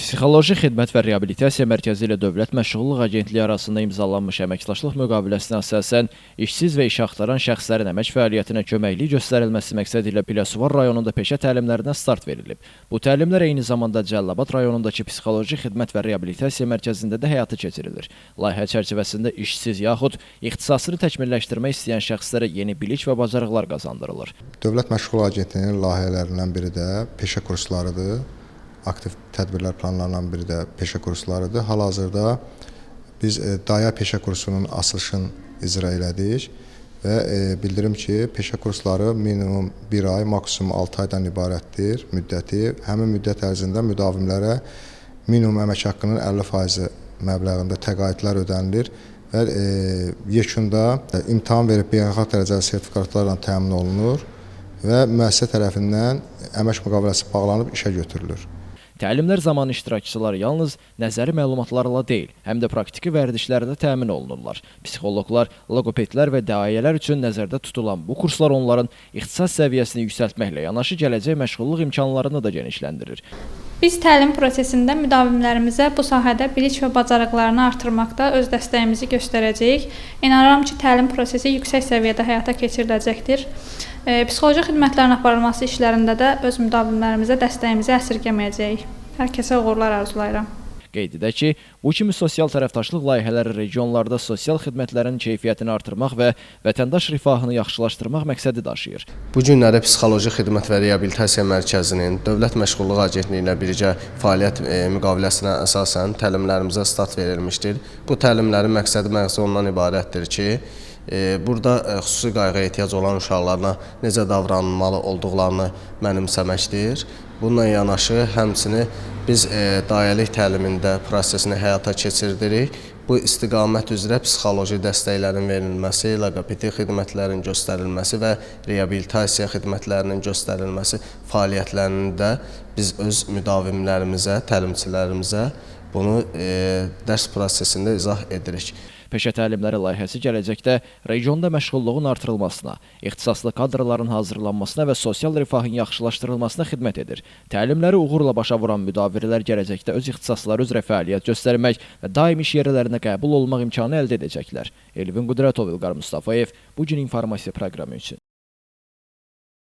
Psixoloji Xidmət və Reabilitasiya Mərkəzi ilə Dövlət Məşğulluq Agentliyi arasında imzalanmış əməkdaşlıq müqaviləsinə əsasən işsiz və iş axtaran şəxslərin əmək fəaliyyətinə köməklik göstərilməsi məqsədi ilə Biləsuvar rayonunda peşə təlimlərinə start verilib. Bu təlimlər eyni zamanda Cəlilabad rayonundakı Psixoloji Xidmət və Reabilitasiya Mərkəzində də həyata keçirilir. Layihə çərçivəsində işsiz yaxud ixtisasını təkmilləşdirmək istəyən şəxslərə yeni bilik və bacarıqlar qazandırılır. Dövlət Məşğulluq Agentliyinin layihələrindən biri də peşə kurslarıdır. Aktiv tədbirlər planlarından biri də peşə kurslarıdır. Hal-hazırda biz Daya peşə kursunun açılışını icra elədik və bildirim ki, peşə kursları minimum 1 ay, maksimum 6 aydan ibarətdir müddəti. Həmin müddət ərzində müdavimlərə minimum əmək haqqının 50% məbləğində təqaüdlər ödənilir və yekunda imtahan verib beynəlxalq dərəcəli sertifikatlarla təmin olunur və müəssisə tərəfindən əmək müqaviləsi bağlanıb işə götürülür. Təlimlər zamanı iştirakçılar yalnız nəzəri məlumatlarla deyil, həm də praktiki vərdişlərlə təmin olunurlar. Psixoloqlar, loqopedlər və dayələr üçün nəzərdə tutulan bu kurslar onların ixtisas səviyyəsini yüksəltməklə yanaşı gələcək məşğulluq imkanlarını da genişləndirir. Biz təlim prosesində müdavimlərimizə bu sahədə bilik və bacarıqlarını artırmaqda öz dəstəyimizi göstərəcəyik. İnanıram ki, təlim prosesi yüksək səviyyədə həyata keçiriləcəkdir. Psixoloji xidmətlərin aparılması işlərində də öz müdavimlərimizə dəstəyimizi əsirgəməyəcəyik. Hər kəsə uğurlar arzulayıram. Qeyd edək ki, bu kimi sosial tərəfdaşlıq layihələri regionlarda sosial xidmətlərin keyfiyyətini artırmaq və vətəndaş rifahını yaxşılaşdırmaq məqsədi daşıyır. Bu günləri Psixoloji Xidmət və Reabilitasiya Mərkəzinin Dövlət Məşğulluq Agentliyi ilə birgə fəaliyyət müqaviləsinə əsasən təlimlərimizə start verilmişdir. Bu təlimlərin məqsədi məğzi ondan ibarətdir ki, burada xüsusi qayğıya ehtiyac olan uşaqlarla necə davranılmalı olduqlarını mənimsəməkdir. Bununla yanaşı həmçinin biz dayəlik təlimində prosesini həyata keçirdirik. Bu istiqamət üzrə psixoloji dəstəklərin verilməsi, loqopedi xidmətlərin göstərilməsi və reabilitasiya xidmətlərinin göstərilməsi fəaliyyətlərində biz öz müdavimlərimizə, təlimçilərimizə bunu dərs prosesində izah edirik. Peşə təlimləri layihəsi gələcəkdə regionda məşğulluğun artırılmasına, ixtisaslı kadrların hazırlanmasına və sosial rifahın yaxşılaşdırılmasına xidmət edir. Təlimləri uğurla başa vuran müdavirlər gələcəkdə öz ixtisasları üzrə fəaliyyət göstərmək və daim iş yerlərinə qəbul olmaq imkanı əldə edəcəklər. Elvin Qudrətov, İlqar Mustafayev, Bu gün informasiya proqramı üçün.